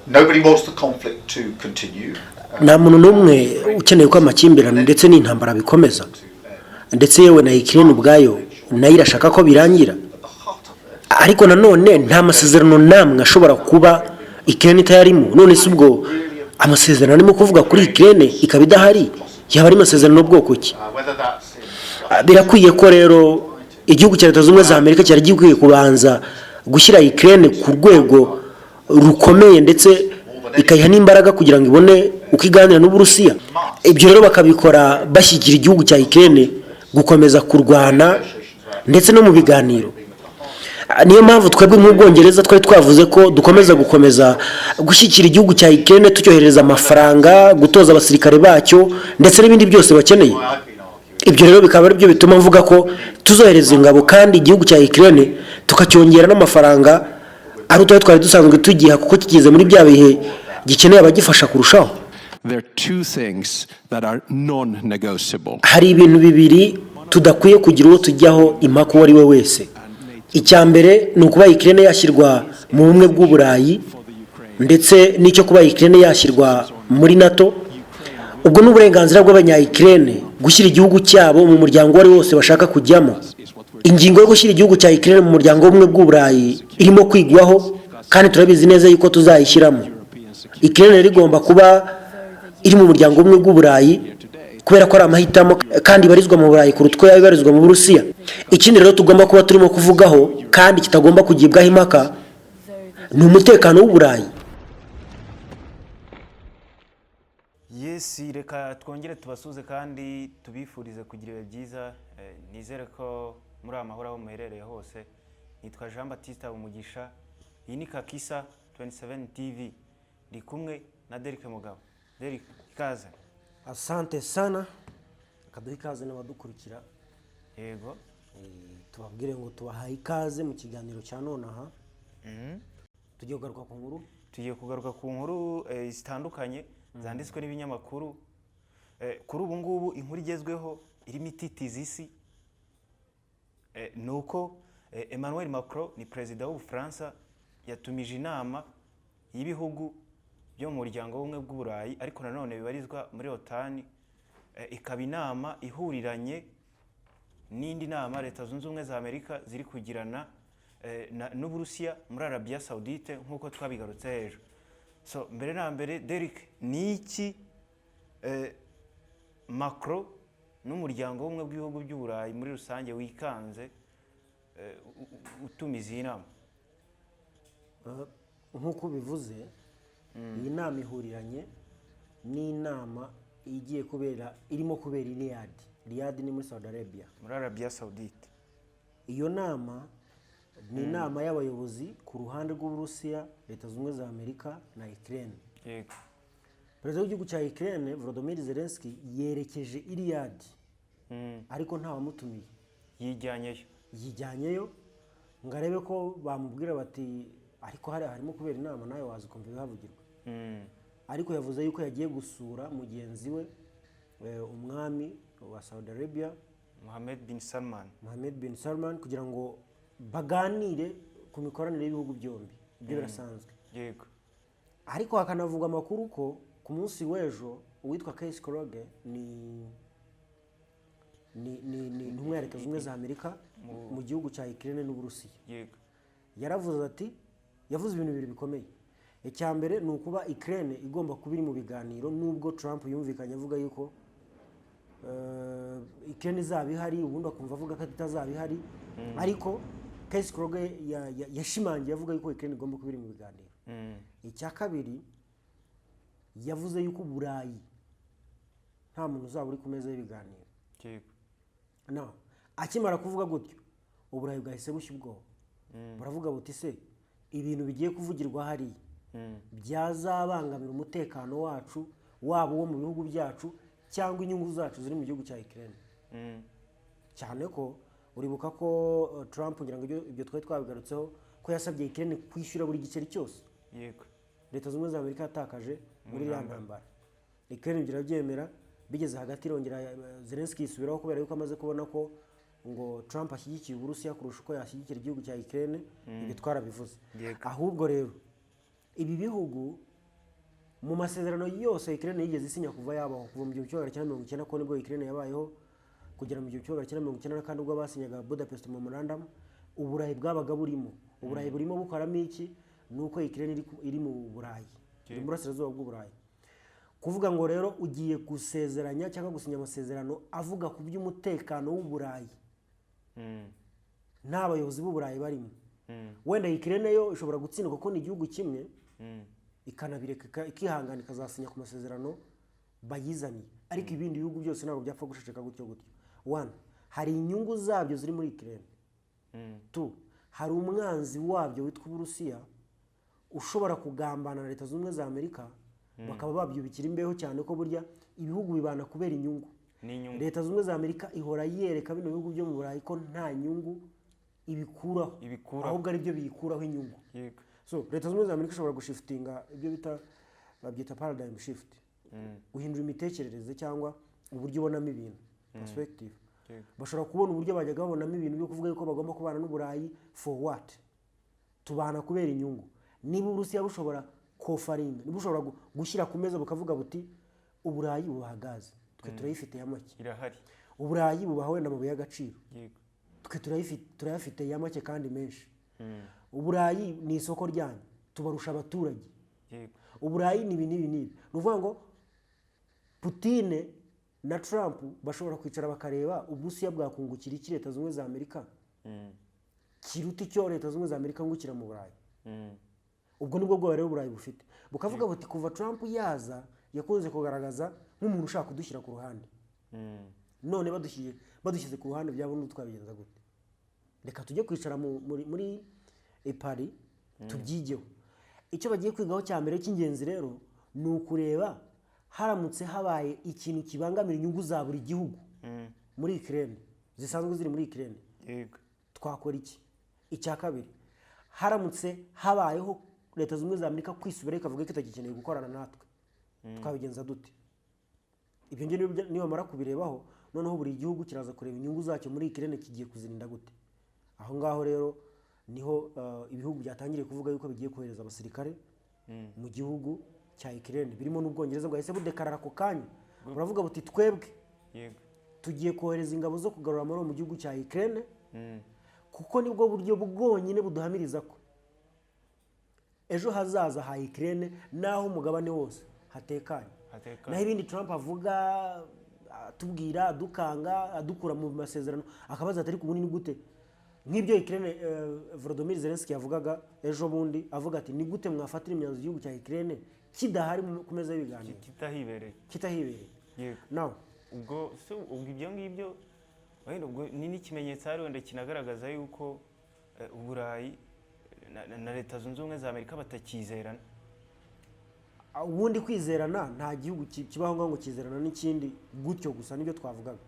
Nobody wants the conflict to continue. Nta muntu n'umwe ukeneye ko amakimbirane ndetse n'intambara bikomeza, ndetse yewe na Ukraine ubwayo nayo irashaka ko birangira. At the heart of it, Ariko nanone nta masezerano n'amwe ashobora kuba Ukraine itayarimo. None se ubwo amasezerano arimo kuvuga kuri Ukraine ikaba idahari, yaba ari amasezerano bwoko ki? Whether that's in Birakwiye ko rero igihugu cya Leta Zunze Ubumwe za Amerika cyari gikwiye kubanza gushyira Ukraine ku rwego rukomeye, ndetse ikayiha n'imbaraga kugira ngo ibone uko iganira n'Uburusiya. Ibyo rero bakabikora bashyigikira igihugu cya Ukraine gukomeza kurwana ndetse no mu biganiro. Niyo mpamvu twebwe nk'Ubwongereza twari twavuze ko dukomeza gukomeza gushyigikira igihugu cya Ukraine, tucyohereza amafaranga, gutoza abasirikare bacyo ndetse n'ibindi byose bakeneye. I've been arguing Ibyo rero bikaba ari byo bituma mvuga ko tuzohereza ingabo, kandi igihugu cya Ukraine tukacyongera n'amafaranga aruta ayo twari dusanzwe tugiha, kuko kigeze muri bya bihe gikeneye abagifasha kurushaho. There are two things that are non-negotiable. Hari ibintu bibiri tudakwiye kugira uwo tujyaho impaka uwo ari we wese. Icya mbere ni ukuba Ukraine yashyirwa mu Bumwe bw'Uburayi, ndetse n'icyo kuba Ukraine yashyirwa muri NATO. Ubwo ni uburenganzira bw'abanya Ukraine gushyira igihugu cyabo mu muryango uwo ari wo wose bashaka kujyamo. Ingingo yo gushyira igihugu cya Ukraine mu muryango w'Ubumwe bw'Uburayi irimo kwigwaho, kandi turabizi neza yuko tuzayishyiramo. Ukraine rero igomba kuba iri mu muryango w'Ubumwe bw'Uburayi kubera ko ari amahitamo, kandi ibarizwa mu Burayi kuruta uko yaba ibarizwa mu Burusiya. Ikindi rero tugomba kuba turimo kuvugaho kandi kitagomba kugibwaho impaka ni umutekano w'Uburayi. Yes, reka twongere tubasuze kandi tubifurize kugira ibihe byiza. Nizere ko muri amahoro aho muherereye hose. Nitwa Jean Baptiste Umugisha, iyi ni Kakisa 27 TV, ndi kumwe na Derek Mugabo. Derek, ikaze. Asante sana, akaduha ikaze n'abadukurikira. Yego. Tubabwire ngo tubahaye ikaze mu kiganiro cya nonaha. Tugiye kugaruka ku nkuru. Tugiye kugaruka ku nkuru zitandukanye zanditswe n'ibinyamakuru. Kuri ubu ngubu inkuru igezweho irimo ititiza isi ni uko Emmanuel Macron, ni perezida w'Ubufaransa, yatumije inama y'ibihugu byo mu Muryango w'Ubumwe bw'Uburayi, ariko nanone bibarizwa muri OTAN, ikaba inama ihuriranye n'indi nama Leta Zunze Ubumwe za Amerika ziri kugirana n'Uburusiya muri Arabia Saudite, nk'uko twabigarutse hejuru. So mbere na mbere, Derek, ni iki Macron n'Umuryango w'Ubumwe bw'Ibihugu by'Uburayi muri rusange wikanze utumiza iyi nama? Nk'uko ubivuze, iyi nama ihuriranye n'inama igiye kubera, irimo kubera i Riyadh. Riyadh ni muri Saudi Arabia. Muri Arabia Saudite. Iyo nama ni inama y'abayobozi ku ruhande rw'Uburusiya, Leta Zunze Ubumwe za Amerika na Ukraine. Perezida w'igihugu cya Ukraine, Volodymyr Zelensky, yerekeje i Riyadh, ariko ntawamutumiye. Yijyanyeyo. Yijyanyeyo ngo arebe ko bamubwira bati ariko hariya harimo kubera inama, nawe waza ukumva ibihavugirwa. Ariko yavuze yuko yagiye gusura mugenzi we, umwami wa Saudi Arabia, Mohammed bin Salman. Mohammed bin Salman, kugira ngo baganire ku mikoranire y'ibihugu byombi. Ibyo birasanzwe. Ariko hakanavugwa amakuru ko ku munsi w'ejo uwitwa Keith Kellogg, ni intumwa ya Leta Zunze Ubumwe za Amerika mu gihugu cya Ukraine n'Uburusiya, yaravuze ati, yavuze ibintu bibiri bikomeye. Icya mbere ni ukuba Ukraine igomba kuba iri mu biganiro, nubwo Trump yumvikanye avuga yuko Ukraine izaba ihari, ubundi akumva avuga ko itazaba ihari. Ariko Keith Kellogg yashimangiye avuga yuko Ukraine igomba kuba iri mu biganiro. Icya kabiri, yavuze yuko Uburayi nta muntu uzaba uri ku meza y'ibiganiro. Now, akimara kuvuga gutyo, Uburayi bwahise bushya ubwoba, buravuga buti: "Se ibintu bigiye kuvugirwa hariya byazabangamira umutekano wacu, waba uwo mu bihugu byacu cyangwa inyungu zacu ziri mu gihugu cya Ukraine?" Cyane ko uribuka ko Trump, ngira ngo ibyo twari twabigarutseho, ko yasabye Ukraine kwishyura buri giceri cyose Leta Zunze Ubumwe za Amerika yatakaje muri iriya ntambara. Ukraine ibyo irabyemera, bigeze hagati irongera, Zelensky yisubiraho kubera yuko amaze kubona ko ngo Trump ashyigikiye Uburusiya kurusha uko yashyigikira igihugu cya Ukraine. Ibyo twarabivuze. Ahubwo rero Ibi bihugu mu masezerano yose Ukraine yigeze isinya kuva yabaho, kuva mu 1990, ko nibwo Ukraine yabayeho, kugera mu 1994 ubwo basinyaga Budapest Memorandum, Uburayi bwabaga burimo. Uburayi burimo bukoramo iki? Ni uko Ukraine iri mu Burayi, iri mu burasirazuba bw'Uburayi. Kuvuga ngo rero ugiye gusezeranya cyangwa gusinya amasezerano avuga ku by'umutekano w'Uburayi nta bayobozi b'Uburayi barimo, wenda Ukraine yo ishobora gutsindwa kuko ni igihugu kimwe, ikanabireka, ikihangana, ikazasinya ku masezerano bayizaniye, ariko ibindi bihugu byose ntabwo byapfa guceceka gutyo gutyo. One, hari inyungu zabyo ziri muri Ukraine. Two, hari umwanzi wabyo witwa Uburusiya ushobora kugambana na Leta Zunze Ubumwe za Amerika, bakaba babyubikira imbeho, cyane ko burya ibihugu bibana kubera inyungu. N'inyungu. Leta Zunze Ubumwe za Amerika ihora yereka bino bihugu byo mu Burayi ko nta nyungu ibikuraho, Ibikuraho. ahubwo ari byo biyikuraho inyungu. So Leta Zunze Ubumwe za Amerika ishobora gushiftinga ibyo bita, babyita paradigm shift, guhindura imitekerereze cyangwa uburyo ubonamo ibintu, perspective. Bashobora kubona uburyo bajyaga babonamo ibintu byo kuvuga yuko bagomba kubana n'Uburayi for what? Tubana kubera inyungu. Niba Uburusiya bushobora kofferinga, niba bushobora gushyira ku meza bukavuga buti: "Uburayi bubaha gaze, twe turayifite ya make." Irahari. Uburayi bubaha wenda amabuye y'agaciro, twe turayafite ya make kandi menshi. Uburayi ni isoko ryanyu, tubarusha abaturage. Uburayi ni ibi n'ibi n'ibi. Ni ukuvuga ngo Putine na Trump bashobora kwicara bakareba: Uburusiya bwakungukira iki Leta Zunze Ubumwe za Amerika kiruta icyo Leta Zunze Ubumwe za Amerika ngukira mu Burayi? Ubwo nibwo bwoba rero Uburayi bufite, bukavuga buti: "Kuva Trump yaza yakunze kugaragaza nk'umuntu ushaka kudushyira ku ruhande. None badushyize ku ruhande byabona twabigenza gute? Reka tujye kwicara muri Paris tubyigeho." Icyo bagiye kwigaho cya mbere cy'ingenzi rero ni ukureba haramutse habaye ikintu kibangamira inyungu za buri gihugu muri Ukraine, zisanzwe ziri muri Ukraine, twakora iki? Icya kabiri, haramutse habayeho Leta Zunze Ubumwe za Amerika kwisubiraho ikavuga ko itagikeneye gukorana natwe, twabigenza dute? Ibyo ngibyo nibamara kubirebaho, noneho buri gihugu kiraza kureba inyungu zacyo muri Ukraine kigiye kuzirinda gute. Aho ngaho rero niho ibihugu byatangiriye kuvuga yuko bigiye kohereza abasirikare mu gihugu cya Ukraine, birimo n'Ubwongereza bwahise budeclarara ako kanya, buravuga buti: "Twebwe tugiye kohereza ingabo zo kugarura amahoro mu gihugu cya Ukraine, kuko nibwo buryo bwonyine buduhamiriza ko ejo hazaza ha Ukraine n'aho umugabane wose hatekanye." Hatekanye. Naho ibindi Trump avuga, atubwira, adukanga, adukura mu masezerano, akabaza ati: "Ariko ubundi ni gute?" Nk'ibyo Ukraine, Volodymyr Zelensky yavugaga ejo bundi, avuga ati: "Ni gute mwafatira imyanzuro igihugu cya Ukraine kidahari ku meza y'ibiganiro?" Kitahibereye. Kitahibereye. Now Ubwo se, ubwo ibyo ngibyo wenda ubwo ni n'ikimenyetso hari wenda kinagaragaza yuko Uburayi na Leta Zunze Ubumwe za Amerika batakizerana. Ubundi kwizerana, nta gihugu kibaho ngaho ngo kizerana n'ikindi gutyo gusa, nibyo twavugaga.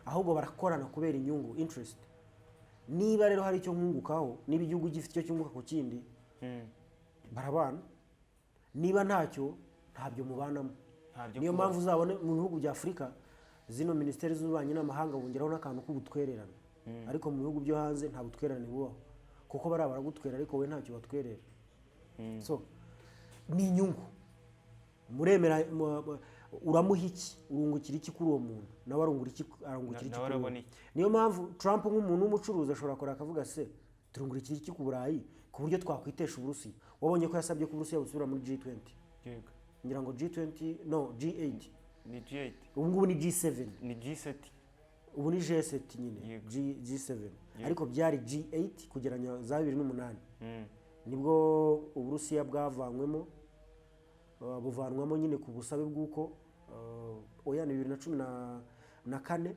Ahubwo barakorana kubera inyungu, interest. Niba rero hari icyo nkungukaho, niba igihugu gifite icyo cyunguka ku kindi, barabana. Niba ntacyo, ntabyo mubanamo. Ntabyo Niyo kubaho. mpamvu uzabona mu bihugu bya Afurika zino minisiteri z'ububanyi n'amahanga bongeraho n'akantu k'ubutwererane, ariko mu bihugu byo hanze nta butwererane bubaho, kuko bariya baragutwera ariko wowe ntacyo batwerera. So ni inyungu muremera, uramuha iki, urungukira iki kuri uwo muntu, nawe arungura iki, arungukira iki Nawe kuri arabona wowe. iki? Niyo mpamvu Trump nk'umuntu w'umucuruzi ashobora kureba akavuga: "Se turungukira iki ku Burayi ku buryo twakwitesha Uburusiya?" Wabonye ko yasabye ko Uburusiya busubira muri G20. Ngira ngo G20, no, G8. Ni G8. Ubu ngubu ni G7. Ni G7. Ubu ni G7 nyine. G7, ariko byari G8 kugeranya za 2008. Nibwo Uburusiya bwavanywemo, buvanwamo nyine ku busabe bw'uko, oya, ni 2014,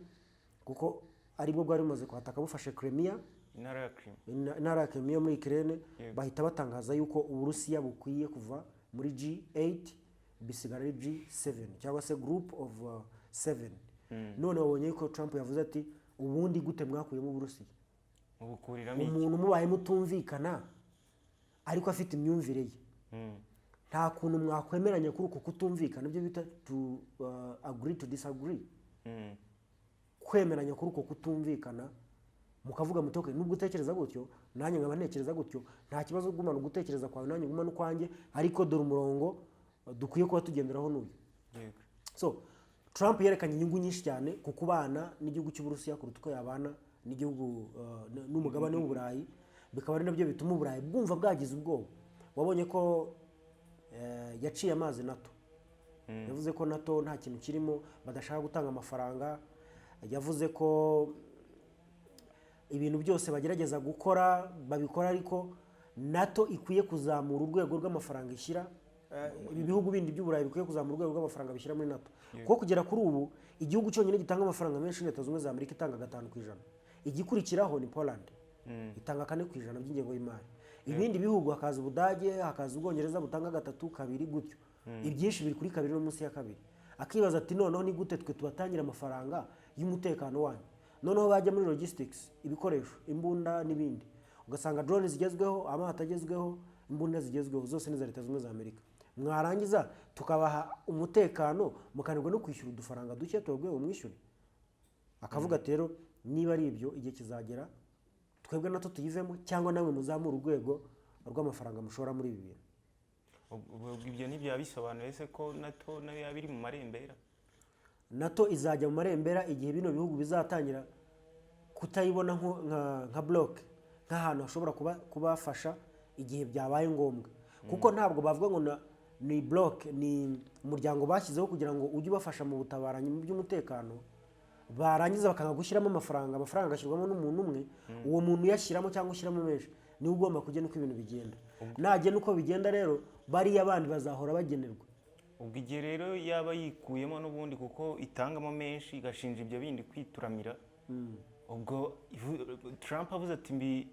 kuko aribwo bwari bumaze kwataka, bufashe Crimea. Intara ya Crimea. Intara ya Crimea muri Ukraine. Bahita batangaza yuko Uburusiya bukwiye kuva muri G8, bisigara ari G7 cyangwa se Group of 7. None wabonye yuko Trump yavuze ati: "Ubundi gute mwakuyemo Uburusiya?" Mubukuriramo iki? Umuntu mubaye mutumvikana ariko afite imyumvire ye, nta kuntu mwakwemeranya kuri uko kutumvikana, ibyo bita to agree to disagree. Kwemeranya kuri uko kutumvikana. Mukavuga muti: "Okay, nubwo utekereza gutyo, nanjye nkaba ntekereza gutyo, nta kibazo, gumana ugutekereza kwawe, nanjye gumana ukwanjye, ariko dore umurongo dukwiye kuba tugenderaho n'uyu." So Trump yerekanye inyungu nyinshi cyane ku kubana n'igihugu cy'Uburusiya kuruta uko yabana n'igihugu n'umugabane w'Uburayi, bikaba ari nabyo bituma Uburayi bwumva bwagize ubwoba. Wabonye ko yaciye amazi NATO, yavuze ko NATO nta kintu kirimo, badashaka gutanga amafaranga. Yavuze ko ibintu byose bagerageza gukora babikora, ariko NATO ikwiye kuzamura urwego rw'amafaranga ishyira, ibi bihugu bindi by'Uburayi bikwiye kuzamura urwego rw'amafaranga bishyira muri NATO, kuko kugera kuri ubu igihugu cyonyine gitanga amafaranga menshi ni Leta Zunze Ubumwe za Amerika, itanga 5%. Igikurikiraho ni Poland, itanga 4% by'ingengo y'imari. Ibindi bihugu, hakaza Ubudage, hakaza Ubwongereza butanga 3, 2 gutyo. Ibyinshi biri kuri 2 no munsi ya 2. Akibaza ati: "Noneho ni gute twe tubatangira amafaranga y'umutekano wanyu?" Noneho bajya muri logistics, ibikoresho, imbunda n'ibindi, ugasanga drone zigezweho, amato agezweho, imbunda zigezweho, zose ni iza Leta Zunze Ubumwe za Amerika. Mwarangiza tukabaha umutekano, mukanirwa no kwishyura udufaranga duke tubabwiye ngo mwishyure. Akavuga ati: "Rero niba ari ibyo, igihe kizagera twebwe natwo tuyivemo, cyangwa namwe muzamure urwego rw'amafaranga mushora muri ibi bintu." Ubwo ibyo ntibyaba bisobanuye se ko NATO nayo yaba iri mu marembera? NATO izajya mu marembera igihe bino bihugu bizatangira kutayibona nka bloc, nk'ahantu hashobora kubafasha igihe byabaye ngombwa, kuko ntabwo bavuga ngo ni bloc, ni umuryango bashyizeho kugira ngo ujye ubafasha mu butabaranyi mu by'umutekano, barangiza bakanga gushyiramo amafaranga, amafaranga agashyirwamo n'umuntu umwe. Uwo muntu uyashyiramo cyangwa ushyiramo menshi niwe ugomba kugena uko ibintu bigenda. Nagena uko bigenda rero, bariya bandi bazahora bagenerwa. Ubwo igihe rero yaba yikuyemo n'ubundi, kuko itangamo menshi igashinja ibyo bindi kwituramira, ubwo Trump avuze ati: "Mbi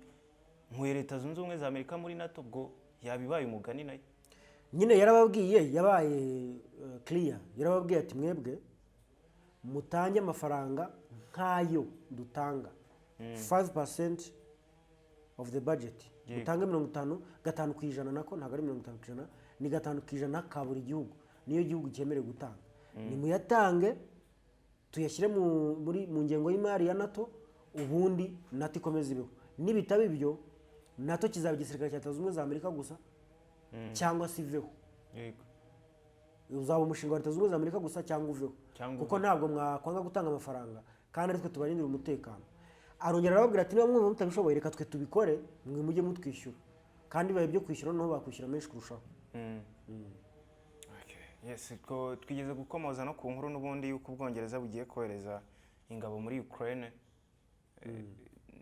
nkuye Leta Zunze Ubumwe za Amerika muri NATO", ubwo yaba ibaye umugani nayo. Nyine yarababwiye, yabaye clear, yarababwiye ati: "Mwebwe mutange amafaranga nk'ayo dutanga, 5% of the budget." Mutange 50, 5%, nako ntabwo ari 50%, ni 5% ka buri gihugu, niyo gihugu cyemerewe gutanga. Nimuyatange tuyashyire mu ngengo y'imari ya NATO, ubundi NATO ikomeze ibeho. Nibitaba ibyo, NATO kizaba igisirikare cya Leta Zunze Ubumwe za Amerika gusa cyangwa se iveho. Uzaba umushinga wa Leta Zunze Ubumwe za Amerika gusa cyangwa uveho. Cyangwa Kuko uveho. ntabwo mwakwanga gutanga amafaranga kandi ari twe tubarindira umutekano. Arongera arababwira ati: "Niba mwumva mutabishoboye, reka twe tubikore, mwe mujye mutwishyura." Kandi bibaye ibyo kwishyura, noneho bakwishyura menshi kurushaho. Okay. Yes, ko twigeze gukomoza no ku nkuru n'ubundi y'uko Ubwongereza bugiye kohereza ingabo muri Ukraine.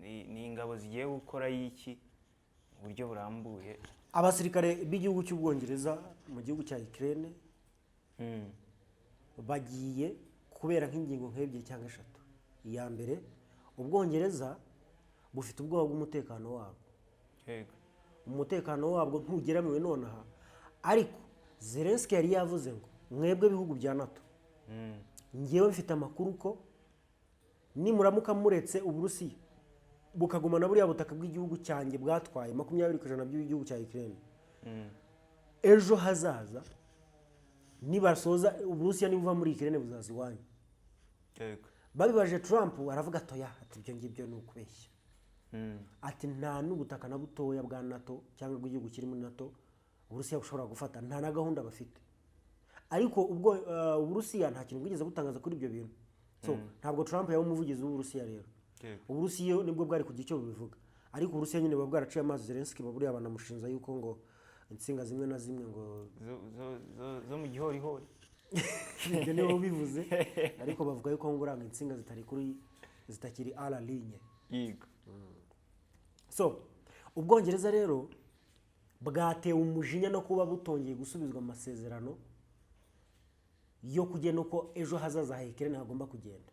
Ni ingabo zigiye gukora y'iki mu buryo burambuye? Abasirikare b'igihugu cy'Ubwongereza mu gihugu cya Ukraine bagiye kubera nk'ingingo nk'ebyiri cyangwa eshatu. Iya mbere, Ubwongereza bufite ubwoba bw'umutekano wabwo. Umutekano wabwo ntugeramiwe nonaha, ariko Zelensky yari yavuze ngo: "Mwebwe bihugu bya NATO, ngewe mfite amakuru ko nimuramuka muretse Uburusiya bukagumana buriya butaka bw'igihugu cyanjye bwatwaye 20% by'igihugu cya Ukraine, ejo hazaza nibasoza Uburusiya nibuva muri Ukraine buzaza iwanyu." Babibaje Trump, aravuga atoya, ati: "Ibyo ngibyo ni ukubeshya." Ati: "Nta n'ubutaka na butoya bwa NATO cyangwa bw'igihugu kiri muri NATO Uburusiya bushobora gufata, nta na gahunda bafite." Ariko ubwo Uburusiya nta kintu bwigeze butangaza kuri ibyo bintu. So ntabwo Trump yaba umuvugizi w'Uburusiya rero. Uburusiya nibwo bwari kugira icyo bubivuga, ariko Uburusiya nyine buba bwaraciye amazi Zelensky, buriya banamushinja yuko ngo insinga zimwe na zimwe ngo Zo mu gihorihori. Ibyo nibo bivuze, ariko bavuga yuko ngo uranga insinga zitari kuri, zitakiri à la ligne. So Ubwongereza rero bwatewe umujinya no kuba butongeye gusubizwa mu masezerano yo kugena uko ejo hazaza ha Ukraine hagomba kugenda.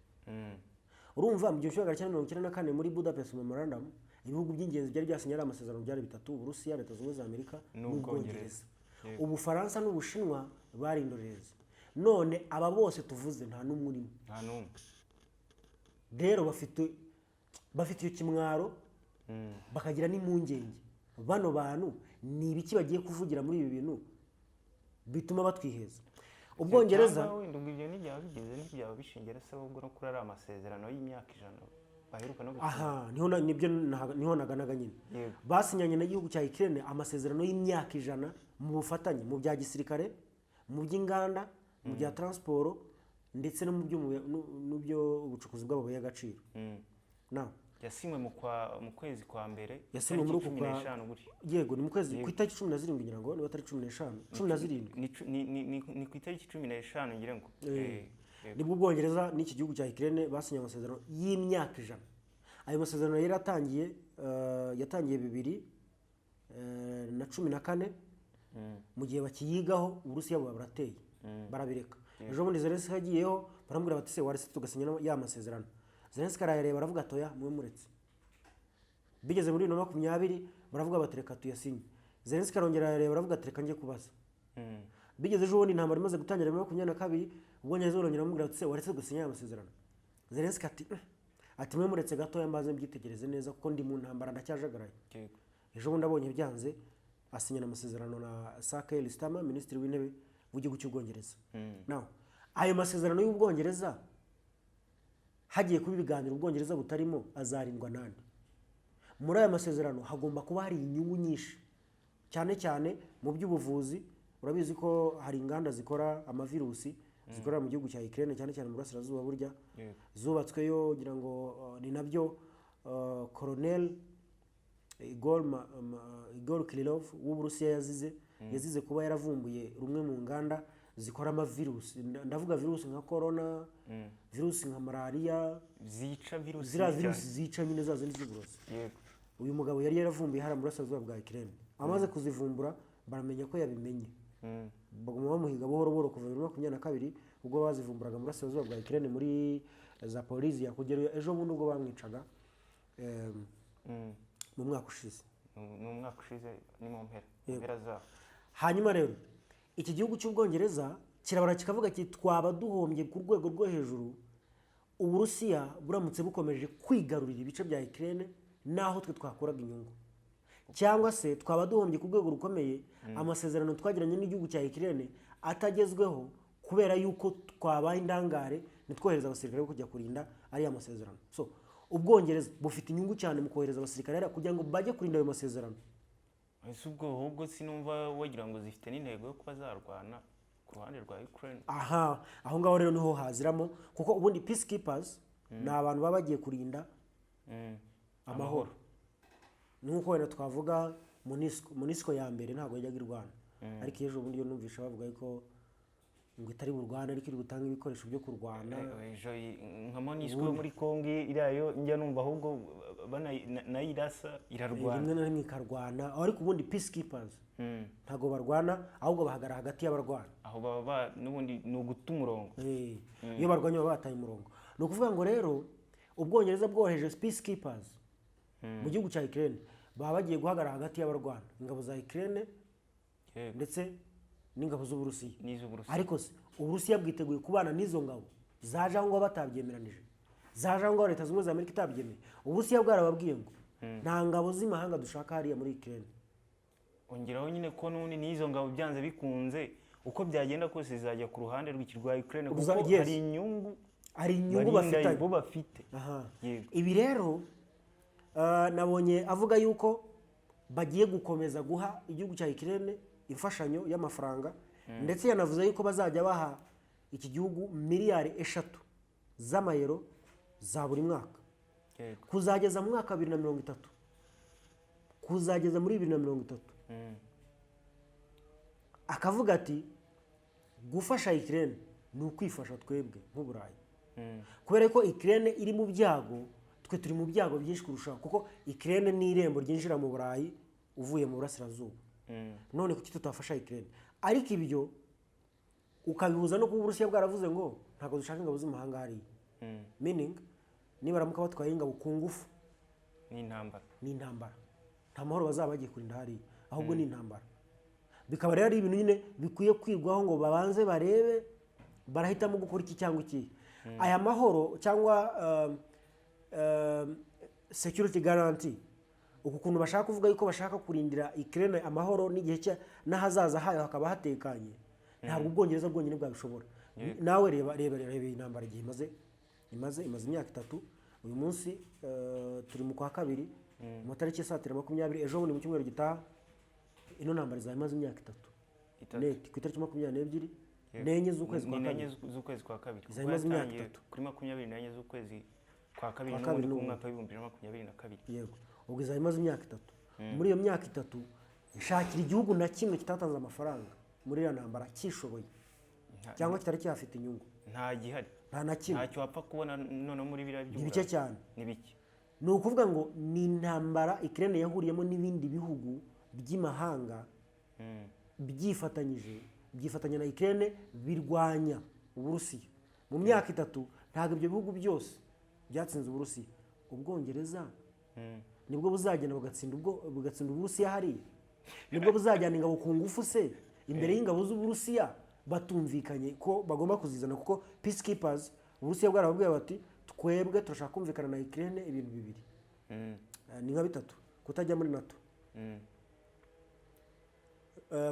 Urumva, mu 1994 muri Budapest Memorandum, ibihugu by'ingenzi byari byasinye ari amasezerano byari bitatu: Uburusiya, Leta Zunze Ubumwe za Amerika n'Ubwongereza. n'Ubwongereza. Ubufaransa n'Ubushinwa bari indorerezi. None aba bose tuvuze nta n'umwe urimo. Nta n'umwe. Rero bafite icyo kimwaro, bakagira n'impungenge: bano bantu ni ibiki bagiye kuvugira muri ibi bintu bituma batwiheza? Ubwongereza Cyangwa wenda ubwo ibyo ntibyaba bigeze, ntibyaba bishingira se ahubwo no kuri ari amasezerano y'imyaka 100? Baheruka no gusinya. Aha niho nibyo niho naganaga nyine. Basinyanye n'igihugu cya Ukraine amasezerano y'imyaka 100 mu bufatanye mu bya gisirikare, mu by'inganda, mu bya transport, ndetse no mu byo ubucukuzi bw'amabuye y'agaciro. Now, Yasinywe mu kwezi kwa mbere, yasinywe muri tariki uku cumi kwa n'eshanu gutyo. Yego, ni mu kwezi, ku itariki 17 ngira ngo, niba atari 15, 17. Ni cu- ni- ni- ni- ni ku itariki 15 ngira ngo. Yego. Nibwo Ubwongereza n'iki gihugu cya Ukraine basinye amasezerano y'imyaka 100. Ayo masezerano yari yatangiye 2014. Mu gihe bakiyigaho, Uburusiya buba burateye, barabireka. Ejo bundi Zelensky agiyeho, baramubwira bati: "Se waretse tugasinya ya masezerano?" Zelensky arayareba, aravuga ati: "Oya, mube muretse." Bigeze muri 2020, baravuga bati: "Reka tuyasinye." Zelensky arongera arayareba, aravuga ati: "Reka njye kubaza." Bigeze ejo bundi, intambara imaze gutangira muri 22, Ubwongereza burongera bamubwira bati: "Se waretse gusinya aya masezerano?" Zelensky ati: "Mm." Ati: "Mwe muretse gatoya mbaze mbyitegereze neza, kuko ndi mu ntambara, ndacyajagaraye." Ejo bundi abonye byanze, asinyana amasezerano na Sir Keir Starmer, minisitiri w'intebe w'igihugu cy'Ubwongereza. Now, ayo masezerano y'Ubwongereza, hagiye kuba ibiganiro Ubwongereza butarimo, azarindwa nande? Muri aya masezerano hagomba kuba hari inyungu nyinshi, cyane cyane mu by'ubuvuzi. Urabizi ko hari inganda zikora amavirusi zikorera mu gihugu cya Ukraine, cyane cyane mu burasirazuba burya zubatsweyo. Ngira ngo ni nabyo Colonel Igor Kirillov w'Uburusiya yazize kuba yaravumbuye rumwe mu nganda zikora amavirusi. Ndavuga virusi nka corona, virusi nka malariya. Zica virusi Ziriya cyane. virusi zica nyine, za zindi z'uburozi. Uyu mugabo yari yaravumbuye hariya mu burasirazuba bwa Ukraine. Amaze kuzivumbura, baramenya ko yabimenye, baguma bamuhiga buhoro buhoro kuva 2022, ubwo bazivumburaga mu burasirazuba bwa Ukraine muri Zaporizhia, kugera ejo bundi ubwo bamwicaga mu mwaka ushize. Ni umwaka ushize, ni mu mpera zawo. Hanyuma rero iki gihugu cy'Ubwongereza kirabara kikavuga kiti: "Twaba duhombye ku rwego rwo hejuru Uburusiya buramutse bukomeje kwigarurira ibice bya Ukraine n'aho twe twakuraga inyungu, cyangwa se twaba duhombye ku rwego rukomeye amasezerano twagiranye n'igihugu cya Ukraine atagezweho, kubera yuko twabaye indangare ntitwohereza abasirikare bo kujya kurinda ariya masezerano." So Ubwongereza bufite inyungu cyane mu kohereza abasirikare hariya kugira ngo bajye kurinda ayo masezerano. Ese ubwo ahubwo sinumva wagira ngo zifite n'intego yo kuba zarwana ku ruhande rwa Ukraine? Aha, aho ngaho rero niho haziramo, kuko ubundi peacekeepers ni abantu baba bagiye kurinda amahoro. Nk'uko wenda twavuga MONUSCO. MONUSCO ya mbere ntabwo yajyaga irwana, ariko ejo bundi yo numvisha bavuga yuko ngo itari burwane, ariko iri butange ibikoresho byo kurwana. Ejo nka MONUSCO yo muri Kongo iriya yo njya numva ahubwo nayirasa irarwana. Rimwe na rimwe ikarwana, ariko ubundi peacekeepers ntabwo barwana, ahubwo bahagarara hagati y'abarwana. Aho baba n'ubundi ni uguta umurongo. Iyo barwanye baba bataye umurongo. Ni ukuvuga ngo rero Ubwongereza bwohereje peacekeepers mu gihugu cya Ukraine, baba bagiye guhagarara hagati y'abarwana, ingabo za Ukraine ndetse n'ingabo z'Uburusiya. N'iz'Uburusiya. Ariko se Uburusiya bwiteguye kubana n'izo ngabo zaje aho ngaho batabyemeranije, zaje aho ngaho Leta Zunze Ubumwe za Amerika itabyemeye? Uburusiya bwarababwiye ngo nta ngabo z'imahanga dushaka hariya muri Ukraine. Ongeraho nyine ko n'ubundi n'izo ngabo byanze bikunze, uko byagenda kose, zizajya ku ruhande rw'ikirwa Ukraine, kuko hari inyungu Hari inyungu barinda bafitanye. bo bafite. Aha. Ibi rero nabonye avuga yuko bagiye gukomeza guha igihugu cya Ukraine imfashanyo y'amafaranga, ndetse yanavuze yuko bazajya baha iki gihugu miliyari 3 z'amayero za buri mwaka kuzageza mu mwaka wa 2030, kuzageza muri 2030. Akavuga ati: "Gufasha Ukraine ni ukwifasha twebwe nk'Uburayi, kubera ko Ukraine iri mu byago, twe turi mu byago byinshi kurushaho, kuko Ukraine ni irembo ryinjira mu Burayi uvuye mu burasirazuba. None kuki tutafasha Ukraine?" Ariko ibyo ukabihuza no kuba Uburusiya bwaravuze ngo ntabwo dushaka ingabo z'imahanga hariya, meaning nibaramuka batwaye ingabo ku ngufu, Ni intambara. Ni intambara. Nta mahoro bazaba bagiye kurinda hariya, ahubwo ni intambara. Bikaba rero ari ibintu nyine bikwiye kwigwaho ngo babanze barebe barahitamo gukora iki cyangwa iki. Aya mahoro cyangwa security guarantee, uku kuntu bashaka kuvuga yuko bashaka kurindira Ukraine amahoro n'igihe cya n'ahazaza hayo hakaba hatekanye, ntabwo Ubwongereza bwonyine bwabishobora. Nawe reba, reba, reba iyi ntambara igihe imaze. Imaze imyaka 3. Uyu munsi turi mu kwa kabiri, mu matariki isatira 20, ejo bundi mu cyumweru gitaha ino ntambara izaba imaze imyaka 3. 3. Net ku itariki 22 n'enye z'ukwezi kwa Ni kabiri. n'enye z'ukwezi kwa kabiri. Izaba Kuko imaze imyaka yatangiye 3. kuri 24 z'ukwezi kwa kabiri Kwa kabiri n'ubundi n'ubundi. k'umwaka wa 2022. Yego, ubwo izaba imaze imyaka 3. Muri iyo myaka 3, nshakira igihugu na kimwe kitatanze amafaranga muri iriya ntambara kishoboye cyangwa kitari cyafite inyungu. Nta gihari. Nta na kimwe. Ntacyo wapfa kubona noneho muri biriya Ni bike cyane. Ni bike. Ni ukuvuga ngo ni intambara Ukraine yahuriyemo n'ibindi bihugu by'imahanga byifatanyije, byifatanya na Ukraine birwanya Uburusiya. Mu myaka 3 ntabwo ibyo bihugu byose byatsinze Uburusiya. Ubwongereza nibwo buzagenda bugatsinda Uburusiya hariya? Nibwo buzajyana ingabo ku ngufu se imbere y'ingabo z'Uburusiya batumvikanye ko bagomba kuzizana? Kuko peacekeepers, Uburusiya bwarababwiye bati: "Twebwe turashaka kumvikana na Ukraine ibintu bibiri." Ni nka bitatu: kutajya muri NATO,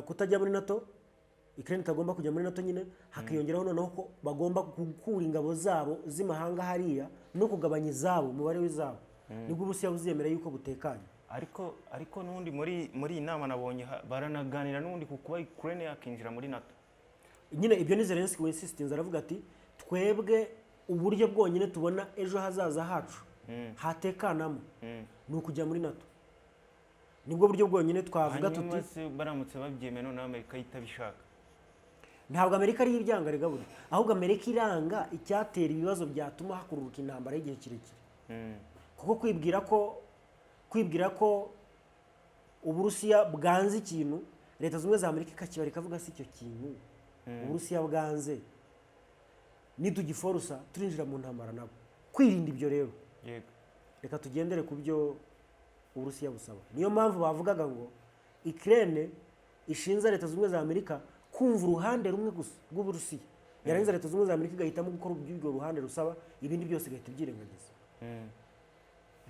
kutajya muri NATO, Ukraine itagomba kujya muri NATO nyine, hakiyongeraho noneho ko bagomba gukura ingabo zabo z'imahanga hariya no kugabanya izabo, umubare w'izabo, nibwo Uburusiya buzemera yuko butekanye. Ariko n'ubundi muri iyi nama nabonye baranaganira n'ubundi ku kuba Ukraine yakinjira muri NATO. Nyine ibyo ni Zelensky winsistinze, aravuga ati: "Twebwe uburyo bwonyine tubona ejo hazaza hacu hatekanamo ni ukujya muri NATO, nibwo buryo bwonyine twavuga Hanyuma tuti." se baramutse babyemeye, noneho Amerika itabishaka? Ntabwo Amerika ariyo ibyanga rega burya, ahubwo Amerika iranga icyatera ibibazo byatuma hakururuka intambara y'igihe kirekire, kuko kwibwira ko Uburusiya bwanze ikintu, Leta Zunze Ubumwe za Amerika ikakibara ikavuga: "Si icyo kintu Uburusiya bwanze nitugiforosa turinjira mu ntambara nabo." Kwirinda ibyo rero, reka tugendere ku byo Uburusiya busaba. Niyo mpamvu bavugaga ngo Ukraine ishinza Leta Zunze Ubumwe za Amerika kumva uruhande rumwe gusa rw'Uburusiya, yarangiza Leta Zunze Ubumwe za Amerika igahitamo gukora ibyo urwo ruhande rusaba, ibindi byose igahita ibyirengagiza.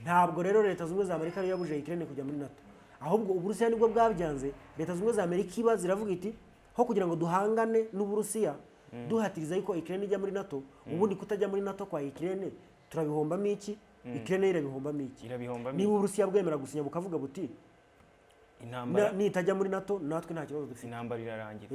Ntabwo rero Leta Zunze Ubumwe za Amerika ariyo yabujije Ukraine kujya muri NATO, ahubwo Uburusiya nibwo bwabyanze. Leta Zunze Ubumwe za Amerika iba ziravuga iti: "Ho kugira ngo duhangane n'Uburusiya duhatiriza yuko Ukraine ijya muri NATO, ubundi kutajya muri NATO kwa Ukraine turabihombamo iki? Ukraine yo irabihombamo iki?" Irabihombamo. Niba Uburusiya bwemera gusinya bukavuga buti: Intambara "Nitajya muri NATO natwe nta kibazo dufite." Intambara irarangira.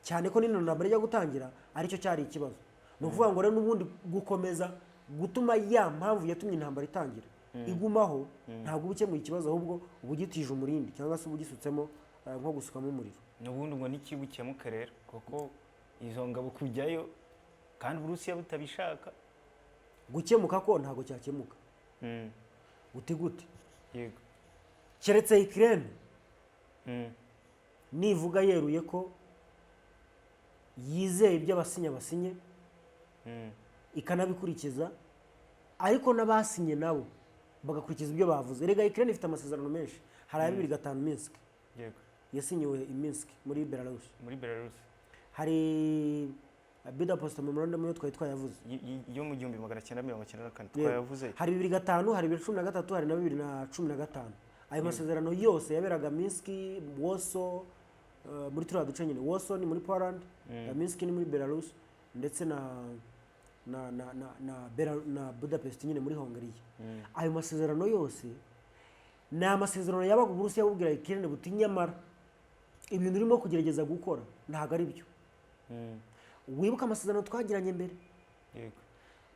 Cyane ko n'ino ntambara ijya gutangira aricyo cyari ikibazo. Ni ukuvuga ngo rero n'ubundi gukomeza gutuma ya mpamvu yatumye intambara itangira igumaho, ntabwo uba ukemuye ikibazo, ahubwo uba ugitije umurindi cyangwa se uba ugisutsemo, nko gusukamo umuriro. N'ubundi ngo ntikibukemuke rero, kuko izo ngabo kujyayo kandi Uburusiya butabishaka. Gukemuka ko ntabwo cyakemuka. Uti gute? Yego. Keretse Ukraine nivuga yeruye ko yizeye ibyo abasinya basinye, ikanabikurikiza, ariko n'abasinye nabo bagakurikiza ibyo bavuze. Rega Ukraine ifite amasezerano menshi. Hari aya 2005 Minsk, yasinyiwe i Minsk muri Belarus. Muri Belarus. Hari Budapest Memorandum, yo twari twayavuze. Yo mu 1994. Yego. Twayavuze. Hari 2005, hari 2013, hari na 2015. Ayo masezerano yose yaberaga Minsk, Warsaw, muri turiya duce nyine. Warsaw ni muri Poland, Minsk ni muri Belarus, ndetse na Budapest nyine muri Hongiriya. Ayo masezerano yose ni amasezerano yabaga Uburusiya bubwira Ukraine buti: "Nyamara ibintu urimo kugerageza gukora ntabwo ari byo. Wibuke amasezerano twagiranye mbere."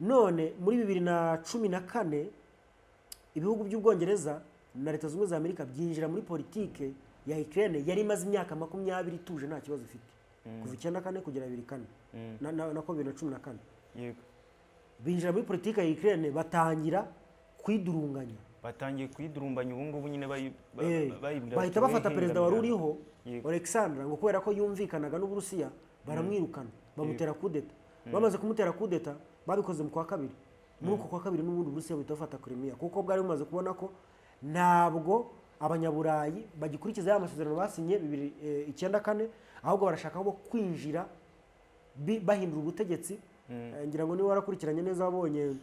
None muri 2014 ibihugu by'Ubwongereza na Leta Zunze Ubumwe za Amerika byinjira muri politike ya Ukraine yari imaze imyaka 20 ituje, nta kibazo ifite, kuva 94 kugera 2004, nako 2014. Binjira muri politike ya Ukraine, batangira kwidurunganya. Batangiye kuyidurumbanya ubu ngubu nyine bayibwira Bahita bati, bafata "Mwe perezida wari hengamira." uriho, Alexandra, ngo kubera ko yumvikanaga n'Uburusiya, baramwirukana, bamutera kudeta. Bamaze kumutera kudeta, babikoze mu kwa kabiri, muri uko kwa kabiri n'ubundi Uburusiya buhita bufata Crimea, kuko bwari bumaze kubona ko ntabwo Abanyaburayi bagikurikiza ya masezerano basinye bibiri icyenda kane, ahubwo barashaka bo kwinjira bahindura ubutegetsi. Ngira ngo niba warakurikiranye neza, wabonye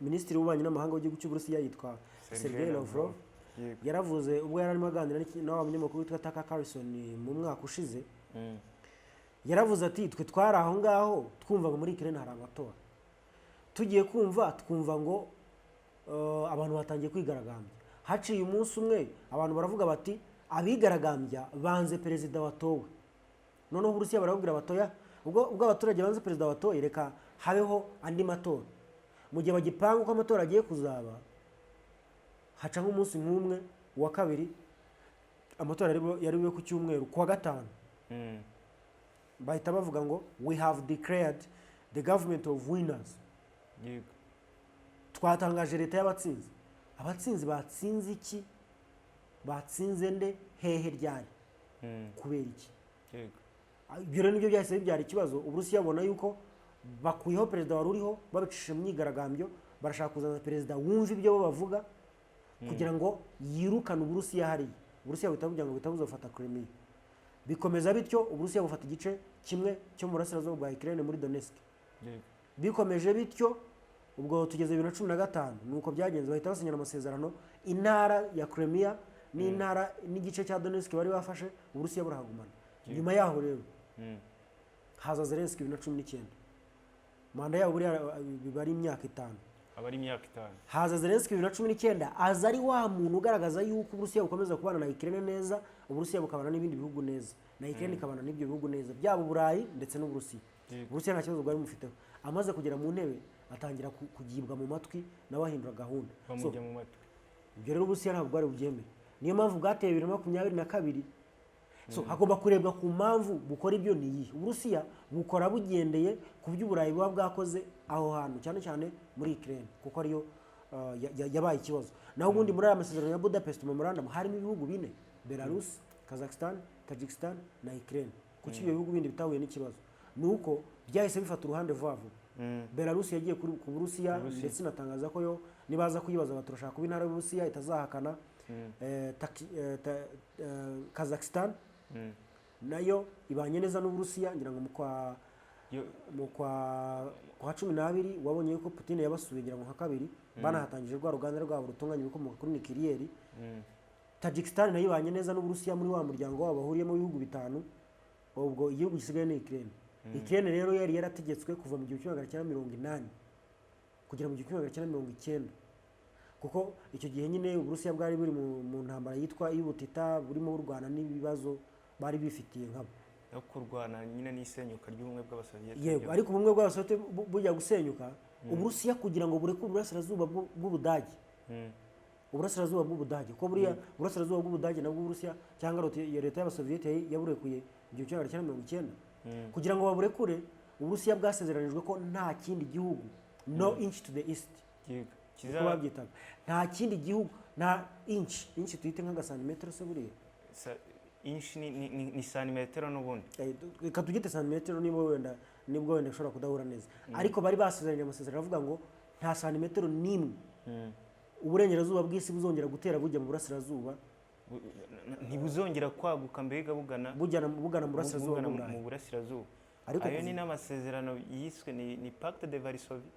Minisitiri w'Ububanyi n'Amahanga w'igihugu cy'Uburusiya yitwa Sergei Sergei Lavrov. Lavrov. Yaravuze ubwo yari arimo aganira na wa munyamakuru witwa Tucker Carlson mu mwaka ushize, yaravuze ati: "Twe twari aho ngaho twumva ngo muri Ukraine hari amatora, tugiye kumva twumva ngo Abantu batangiye kwigaragambya. Haciye umunsi umwe, abantu baravuga bati abigaragambya banze perezida watowe. Noneho Uburusiya barababwira batoya, ubwo abaturage banze perezida watowe, reka habeho andi matora. Mu gihe bagipanga uko amatora agiye kuzaba, haca nk'umunsi nk'umwe, uwa kabiri, amatora yari bube ku cyumweru, kuwa gatanu bahita bavuga ngo "We have declared the government of winners." Twatangaje leta y'abatsinzi. Abatsinzi batsinze iki? Batsinze nde? Hehe? Ryari? Kubera iki? Ibyo rero nibyo byahise bibyara ikibazo. Uburusiya bubona yuko bakuyeho perezida wari uriho babicishije mu myigaragambyo, barashaka kuzana perezida wumva ibyo bo bavuga kugira ngo yirukane Uburusiya hariya. Uburusiya buhita bugira ngo buhita buzafata Crimea. Bikomeza bityo, Uburusiya bufata igice kimwe cyo mu burasirazuba bwa Ukraine, muri Donetsk. Bikomeje bityo, ubwo tugeze 2015, nuko byagenze, bahita basinyana amasezerano, intara ya Crimea n'intara n'igice cya Donetsk bari bafashe, Uburusiya burahagumana. Nyuma yaho rero haza Zelensky 2019. Manda yabo buriya biba ari imyaka 5. Aba ari imyaka 5. Haza Zelensky 2019, aza ari wa muntu ugaragaza yuko Uburusiya bukomeza kubana na Ukraine neza, Uburusiya bukabana n'ibindi bihugu neza, na Ukraine ikabana n'ibyo bihugu neza, byaba Uburayi ndetse n'Uburusiya. Uburusiya nta kibazo bwari bumufiteho. Amaze kugera mu ntebe, atangira kugibwa mu matwi, nawe ahindura gahunda. So, Bamujya mu matwi. ibyo rero Uburusiya ntabwo bwari bubyemere, niyo mpamvu bwateye 2022. So hagomba kurebwa ku mpamvu bukora ibyo ni iyihe. Uburusiya bukora bugendeye ku byo Uburayi buba bwakoze aho hantu, cyane cyane muri Ukraine, kuko ariyo yabaye ikibazo. Naho ubundi muri aya masezerano ya Budapest Memorandum harimo ibihugu bine: Belarus, Kazakhstan, Tajikistan na Ukraine. Kuki ibyo bihugu bindi bitahuye n'ikibazo? Ni uko byahise bifata uruhande vuba vuba. Belarus yagiye ku Burusiya, ndetse inatangaza ko yo nibaza kuyibaza bati turashaka kuba intara y'Uburusiya, itazahakana. Kazakhstan nayo ibanye neza n'Uburusiya, ngira ngo mu kwa mu kwa 12 wabonye yuko Putin yabasuye, ngira ngo nka kabiri, banahatangije rwa ruganda rwabo rutunganya ibikomoka kuri nucléaire. Tajikistan nayo ibanye neza n'Uburusiya muri wa muryango wabo bahuriyemo ibihugu bitanu. Ubwo igihugu gisigaye ni Ukraine. Ukraine rero yari yarategetswe kuva mu 1980 kugera mu 1990, kuko icyo gihe nyine Uburusiya bwari buri mu ntambara yitwa iy'ubutita, burimo burwana n'ibibazo bari bifitiye nkabo. No kurwana nyine n'isenyuka ry'ubumwe bw'Abasoviyeti. Yego, ariko ubumwe bw'Abasoviyeti bujya gusenyuka, Uburusiya kugira ngo bureke uburasirazuba bw'Ubudage, uburasirazuba bw'Ubudage, kuko buriya uburasirazuba bw'Ubudage nabwo Uburusiya cyangwa leta y'Abasoviyeti yaburekuye mu 1990. Kugira ngo baburekure, Uburusiya bwasezeranijwe ko nta kindi gihugu, no inch to the east, uko babyitaga, nta kindi gihugu, nta inch, inch tuyite nk'agasantimetero se buriya? Inch ni santimetero n'ubundi. Reka tugite santimetero, niba wenda nibwo wenda ishobora kudahura neza. Ariko bari basezeranye amasezerano avuga ngo nta santimetero n'imwe uburengerazuba bw'isi buzongera gutera bujya mu burasirazuba. Ntibuzongera kwaguka mbega bugana bugana mu burasirazuba bugana bw'Uburayi. Mu burasirazuba. Ariko Ayo ni n'amasezerano yiswe ni Pacte de Varsovie.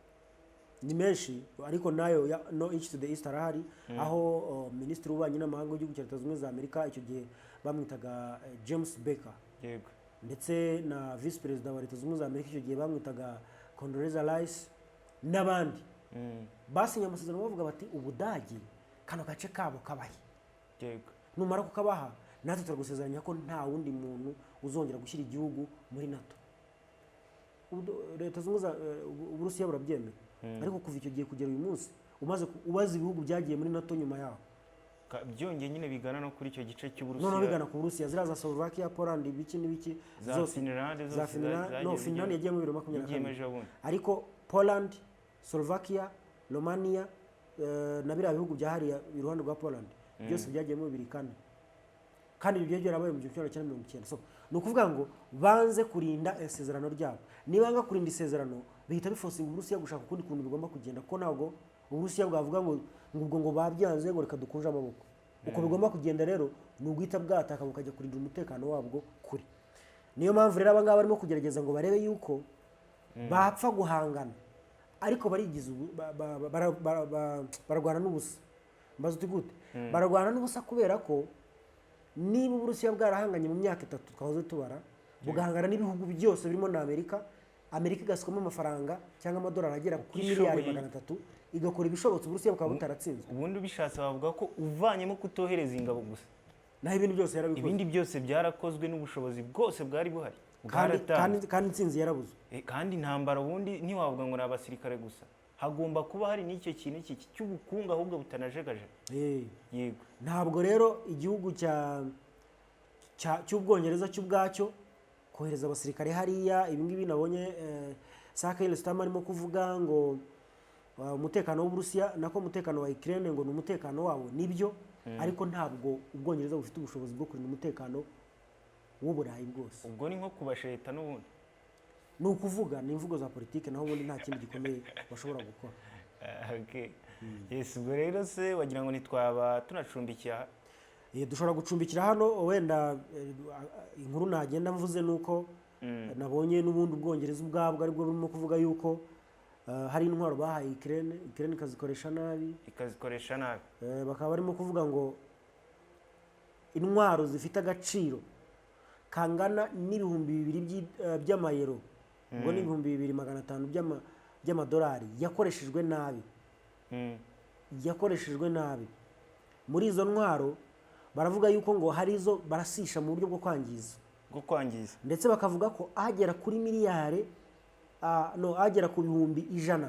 Ni menshi, ariko nayo ya no inch to the east arahari, aho minisitiri w'ububanyi n'amahanga w'igihugu cya Leta Zunze Ubumwe za Amerika icyo gihe bamwitaga James Baker, ndetse na visi perezida wa Leta Zunze Ubumwe za Amerika icyo gihe bamwitaga Condoleezza Rice n'abandi, basinye amasezerano bavuga bati Ubudage kano gace kabo kabahe, numara kukabaha natwe turagusezeranya ko nta wundi muntu uzongera gushyira igihugu muri NATO. Leta Zunze Ubumwe za Uburusiya burabyemera, ariko kuva icyo gihe kugera uyu munsi, umaze ubaza ibihugu byagiye muri NATO nyuma yaho, Byongeye nyine bigana no kuri icyo gice cy'Uburusiya. Noneho bigana ku Burusiya, ziriya za Slovakia, Poland, ibiki n'ibiki Za zose. Finland zose. Za Finland, no, zagiye Finland yagiye mu 2022. Yagiyemo ejo bundi. Ariko Poland, Slovakia, Romania, na biriya bihugu bya hariya iruhande rwa Poland byose byagiyemo 2004, kandi ibyo byarabaye mu 1990. So ni ukuvuga ngo banze kurinda isezerano ryabo. Nibanga kurinda isezerano, bihita biforcinga Uburusiya gushaka ukundi kuntu bigomba kugenda, kuko ntabwo Uburusiya bwavuga ngo ubwo ngo babyanze, ngo reka dukunje amaboko. Uko bigomba kugenda rero ni uguhita bwataka bukajya kurinda umutekano wabwo kure. Niyo mpamvu rero abangaba barimo kugerageza ngo barebe yuko bapfa guhangana, ariko barigize bararwana n'ubusa. Mbaza uti gute bararwana n'ubusa? Kubera ko niba Uburusiya bwarahanganye mu myaka 3 twahoze tubara, bugahangana n'ibihugu byose birimo na Amerika, Amerika igasukamo amafaranga cyangwa amadolari agera kuri Ishoboye. miliyari 300. igakora ibishobotse, Uburusiya bukaba butaratsinzwe. Ubundi ubishatse bavuga ko uvanyemo kutohereza ingabo gusa, naho ibindi byose yarabikoze. Ibindi byose byarakozwe n'ubushobozi bwose bwari buhari kandi bwaratanzwe. Kandi intsinzi yarabuzwe. Kandi intambara ubundi ntiwavuga ngo ni abasirikare gusa, hagomba kuba hari n'icyo kintu iki cy'ubukungu ahubwo butanajegajega. Yego. Ntabwo rero igihugu cy'Ubwongereza cy'ubwacyo kohereza abasirikare hariya, ibi ngibi nabonye Sir Keir Starmer arimo kuvuga ngo umutekano w'Uburusiya, nako umutekano wa Ukraine, ngo ni umutekano wabo. Nibyo, ariko ntabwo Ubwongereza bufite ubushobozi bwo kurinda umutekano w'Uburayi bwose. Ubwo ni nko kubasheta n'ubundi. Ni ukuvuga, ni imvugo za politike, naho ubundi nta kindi gikomeye bashobora gukora. Okay. Yes, ubwo rero se wagira ngo ntitwaba tunacumbikiye aha? Dushobora gucumbikira hano. Wenda inkuru nagenda mvuze ni uko nabonye n'ubundi Ubwongereza ubwabwo aribwo burimo kuvuga yuko hari intwaro bahaye Ukraine, Ukraine ikazikoresha nabi. Ikazikoresha nabi. Bakaba barimo kuvuga ngo intwaro zifite agaciro kangana n'2000 by'amayero, ubwo ni 2500 by'amadolari, yakoreshejwe nabi. Yakoreshejwe nabi. Muri izo ntwaro baravuga yuko ngo hari izo barasisha mu buryo bwo kwangiza. Bwo kwangiza. Ndetse bakavuga ko agera kuri miliyari, no agera ku 100,000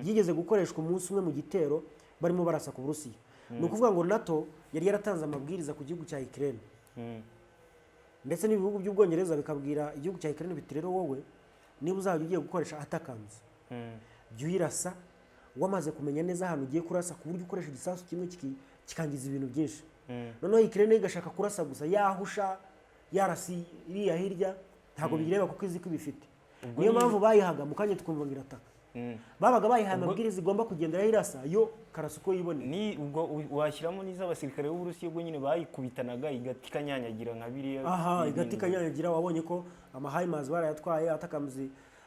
byigeze gukoreshwa umunsi umwe mu gitero barimo barasa ku Burusiya. Ni ukuvuga ngo NATO yari yaratanze amabwiriza ku gihugu cya Ukraine, ndetse n'ibihugu by'Ubwongereza bikabwira igihugu cya Ukraine biti: "Rero wowe niba uzajya ugiye gukoresha ATACMS, jya uyirasa wamaze kumenya neza ahantu ugiye kurasa, ku buryo ukoresha igisasu kimwe kikangiza ibintu byinshi." Noneho Ukraine igashaka kurasa gusa, yahusha, yarasa iriya hirya ntabwo biyireba kuko izi ko ibifite. Niyo mpamvu bayihaga mu kanya tukumva ngo irataka. Babaga bayihaye amabwiriza igomba kugenderaho irasa, yo karasa uko yiboneye. Ni ubwo washyiramo n'iz'abasirikare b'Uburusiya, ubwo nyine bayikubitanaga igati ikanyanyagira nka biriya. Aha. Ibintu. Igati ikanyanyagira. Wabonye ko ama HIMARS barayatwaye, ATACMS,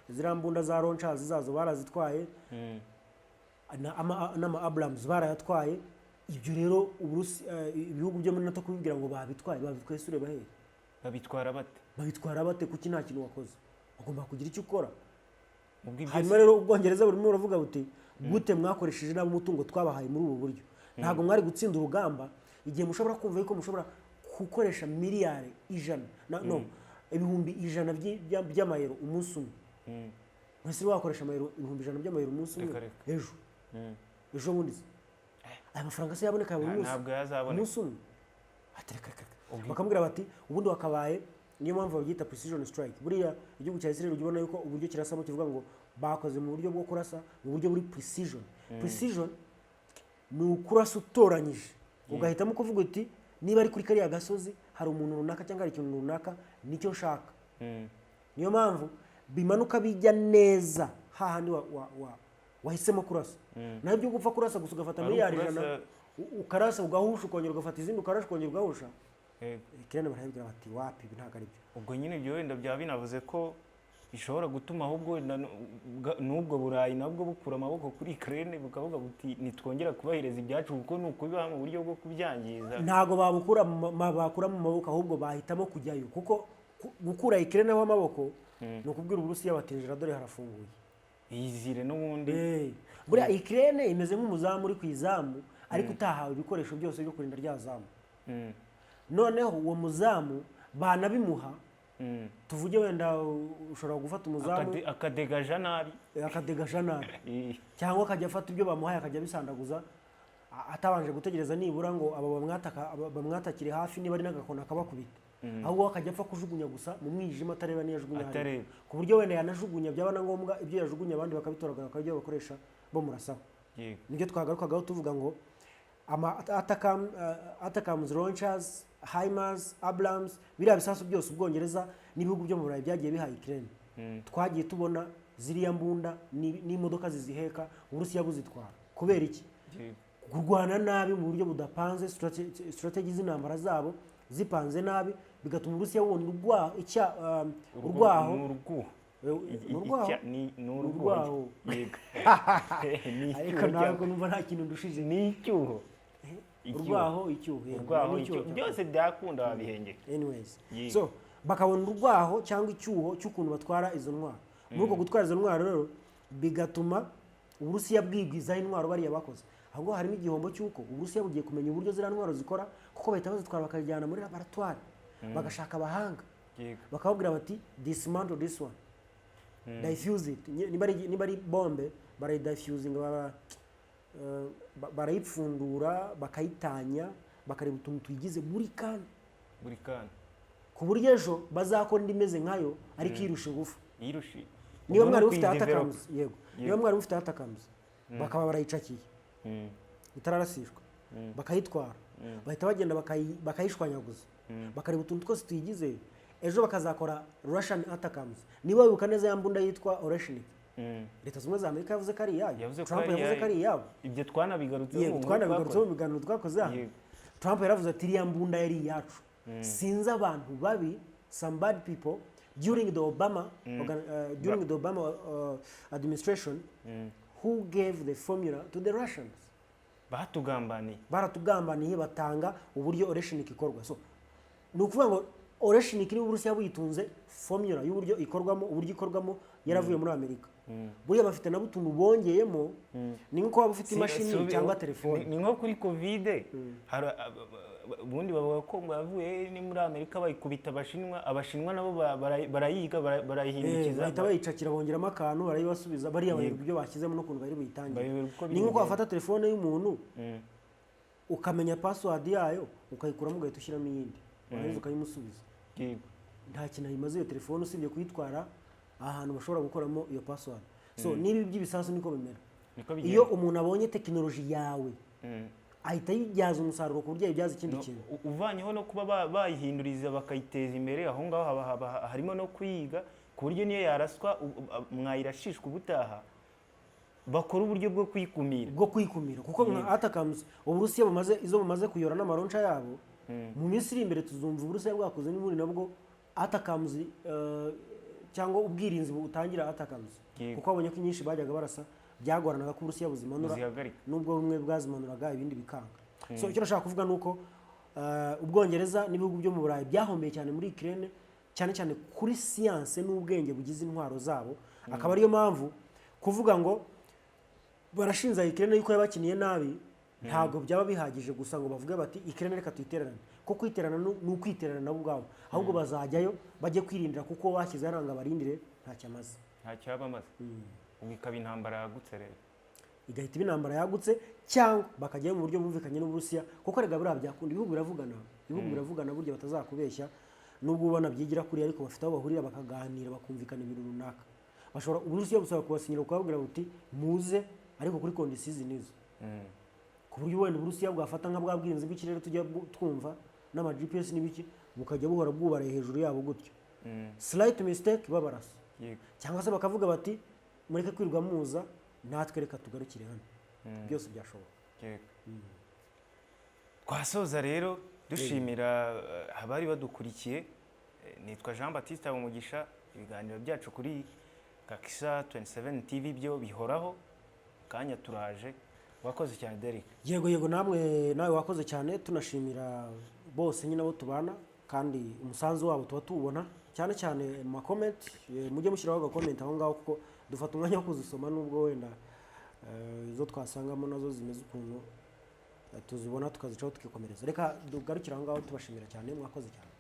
ziriya mbunda za launchers zazo barazitwaye, n'ama Abrams barayatwaye. Ibyo rero ibihugu byo muri NATO kubibwira ngo babitwaye, babitwaye se ureba hehe? Babitwara bate? Babitwara bate? Kuki nta kintu wakoze? Ugomba kugira icyo ukora. Ubwo ibyo Hanyuma rero Ubwongereza burimo buravuga buti: "Gute mwakoresheje nabi umutungo twabahaye muri ubu buryo? Ntabwo mwari gutsinda urugamba igihe mushobora kumva yuko mushobora gukoresha miliyari 100 no 100,000 by'amayero umunsi umwe." Mwese wakoresha amayero 100,000 by'amayero umunsi umwe? Reka, reka. Ejo, ejo bundi se aya mafaranga se yaboneka buri munsi? Ntabwo yazaboneka. Umunsi umwe? Ati: "Reka, reka, reka." Bakamubwira bati ubundi wakabaye, niyo mpamvu babyita precision strike. Buriya igihugu cya Israel ujya ubona yuko uburyo kirasamo kivuga ngo bakoze mu buryo bwo kurasa mu buryo buri precision. Precision ni ukurasa utoranyije, ugahitamo kuvuga uti: "Niba ari kuri kariya gasozi hari umuntu runaka cyangwa hari ikintu runaka, nicyo nshaka." Niyo mpamvu bimanuka bijya neza hahandi wahisemo kurasa. Naho ibyo gupfa kurasa gusa ugafata Ari miliyari 100, ukarasa ugahusha, ukongera ugafata izindi, ukarasha, ukongera ugahusha, Yego. Ukraine barabibwira bati: "Wapi, ibi ntabwo ari byo." Ubwo nyine ibyo wenda byaba binavuze ko bishobora gutuma ahubwo wenda n'ubwo Burayi nabwo bukura amaboko kuri Ukraine, bukavuga buti: "Nitwongera kubahereza ibyacu," kuko ni ukubibaha mu buryo bwo kubyangiza. Ntabwo babukura bakura mu maboko, ahubwo bahitamo kujyayo, kuko gukura Ukraine ho amaboko ni ukubwira Uburusiya bati: "Injira, dore harafunguye." Yizire n'ubundi. Buriya Ukraine imeze nk'umuzamu uri ku izamu ariko utahawe ibikoresho byose byo kurinda rya zamu. Noneho uwo muzamu banabimuha, tuvuge wenda ushobora gufata umuzamu Akadegaja nabi. Akadegaja nabi, cyangwa akajya afata ibyo bamuhaye akajya abisandaguza, atabanje gutegereza nibura ngo aba bamwataka, aba bamwatakire hafi, niba ari n'agakona akabakubita, ahubwo we akajya apfa kujugunya gusa mu mwijima, atareba niyo ajugunya hariya. Atareba. Ku buryo wenda yanajugunya, byaba na ngombwa ibyo yajugunya abandi bakabitoragura, bakabyo bakoresha bamurasaho. Nibyo twagarukagaho tuvuga ngo ama ATACMS launchers, HIMARS, Abrams, biriya bisasu byose Ubwongereza n'ibihugu byo mu Burayi byagiye bihaye Ukraine, twagiye tubona ziriya mbunda n'imodoka ziziheka Uburusiya buzitwara. Kubera iki? Kurwana nabi mu buryo budapanze, strategy z'intambara zabo zipanze nabi, bigatuma Uburusiya bubona urwaho. Ni urwuho. Ni urwaho? Ni urwuho. Urwaho. Yego. Ni Ariko icyuho. ntabwo numva nta kintu ndushije. Ni icyuho. Icyuho. Urwaho, icyuho, yego, Urwaho, ni icyuho icyuho. Byose byakunda wabihengeka. Anyways, Yego. so bakabona urwaho cyangwa icyuho cy'ukuntu batwara izo ntwaro. Muri uko gutwara izo ntwaro rero bigatuma Uburusiya bwigwizaho intwaro bariya bakoze, ahubwo harimo igihombo cy'uko Uburusiya bugiye kumenya uburyo ziriya ntwaro zikora, kuko bahita bazitwara bakazijyana muri laboratoire, bagashaka abahanga, bakababwira bati: "Dismantle this one, defuse it." Niba ari bombe, barayidefusinga, barayipfundura, bakayitanya, bakareba utuntu tuyigize buri kantu, Buri kantu. ku buryo ejo bazakora indi imeze nkayo ariko irusha ingufu. Yirusha. Niba Ubwo mwari ni mufite ukuyidevelop. ATACMS, yego, niba mwari mufite ATACMS, bakaba barayicakiye itararasishwa, bakayitwara, bahita bagenda bakayishwanyaguza, bakareba utuntu twose tuyigize, ejo bakazakora Russian ATACMS. Niba wibuka neza, ya mbunda yitwa Oreshnik, Leta Zunze Ubumwe za Amerika yavuze ko ari iyayo. Yavuze ko Trump ari yavuze ko ari iyayo. iyabo. Ibyo twanabigarutseho Yego, mu nkuru twanabigarutseho mu twakoze. biganiro twakoze hano. Trump yaravuze ati: "Iriya mbunda yari iyacu, sinzi abantu babi, some bad people during the Obama administration who gave the formula to the Russians." Batugambaniye. Baratugambaniye, batanga uburyo Oreshnik ikorwa. So ni ukuvuga ngo Oreshnik, niba Uburusiya buyitunze, formula y'uburyo ikorwamo, uburyo ikorwamo yaravuye muri Amerika, buriya bafite nabo utuntu bongeyemo. Ni nko waba ufite imashini cyangwa telefone. Ni nko kuri COVID, hari ubundi bavuga ko ngo yavuye ni muri Amerika, bayikubita Abashinwa, Abashinwa nabo barayiga, barayihindukiza. Bahita bayicakira, bongeramo akantu, barayibasubiza. Bariya bayoberwa ibyo bashyizemo n'ukuntu bari buyitangire. Bayoberwa uko Ni nk'uko bigenda. wafata telefone y'umuntu, ukamenya password yayo, ukayikuramo, ugahita ushyiramo iyindi, warangiza ukayimusubiza. Nta kintu ayimaze iyo telefone usibye kuyitwara ahantu bashobora gukoramo iyo password. So n'ibi by'ibisasu niko bimera. Niko bigenda. Iyo umuntu abonye tekinoloji yawe, ahita ayibyaza umusaruro ku buryo ayibyaza ikindi No, kintu. Uvanyeho no kuba bayihinduriza bakayiteza imbere, aho ngaho haba harimo no kwiga ku buryo niyo yaraswa, mwayirashishwa ubutaha, bakora uburyo bwo kwikumira. Bwo kwikumira, kuko nka ATACMS Uburusiya bumaze, izo bumaze kuyora n'ama launcher yabo, mu minsi iri imbere tuzumva Uburusiya bwakoze n'ubundi nabwo ATACMS, cyangwa ubwirinzi butangira ATACMS, kuko babonye ko inyinshi bajyaga barasa byagoranaga ko Uburusiya buzimanura. Buzihagarika. Nubwo bumwe bwazimanuraga, ibindi bikanga. So icyo nashaka kuvuga ni uko Ubwongereza n'ibihugu byo mu Burayi byahombeye cyane muri Ukraine, cyane cyane kuri siyanse n'ubwenge bugize intwaro zabo. Akaba ariyo mpamvu kuvuga ngo barashinja Ukraine yuko yabakiniye nabi ntabwo byaba bihagije gusa ngo bavuge bati: "Ukraine reka tuyitererane," ko kwiterana ni ukwiterana nabo ubwabo. Ahubwo bazajyayo bajye kwirindira, kuko bashyize hariya ngo abarindire ntacyo amaze. Ntacyo yaba amaze. Ubu ikaba intambara yagutse rero. Igahita iba intambara yagutse, cyangwa bakajyayo mu buryo bumvikanye n'Uburusiya, kuko rega buriya byakunda, ibihugu biravugana, ibihugu biravugana burya, batazakubeshya. Nubwo ubona byigira kuri, ariko bafite aho bahurira bakaganira, bakumvikana ibintu runaka. Bashobora, Uburusiya busaba kubasinyira, bukababwira buti: "Muze, ariko kuri conditions izi n'izo," ku buryo wenda Uburusiya bwafata nka bwa bwirinzi bw'ikirere tujya twumva n'ama GPS n'ibiki, bukajya buhora bwubaraye hejuru yabo gutyo, slight mistake babarasa. Cyangwa se bakavuga bati: "Mureke kwirwa muza, natwe reka tugarukire hano." Byose byashoboka. Yego. Twasoza rero dushimira abari badukurikiye. Nitwa Jean Baptiste Habumugisha. Ibiganiro byacu kuri Kakisa 27 TV byo bihoraho. Kanya turaje. Wakoze cyane, Derek. Yego, namwe, nawe wakoze cyane. Tunashimira bose nyine abo tubana, kandi umusanzu wabo tuba tuwubona cyane cyane mu ma comment. Mujye mushyiraho aga comment aho ngaho, kuko dufata umwanya wo kuzisoma, nubwo wenda izo twasangamo nazo zimeze ukuntu, tuzibona tukazicaho tukikomereza. Reka tugarukire aho ngaho, tubashimira cyane. Mwakoze cyane.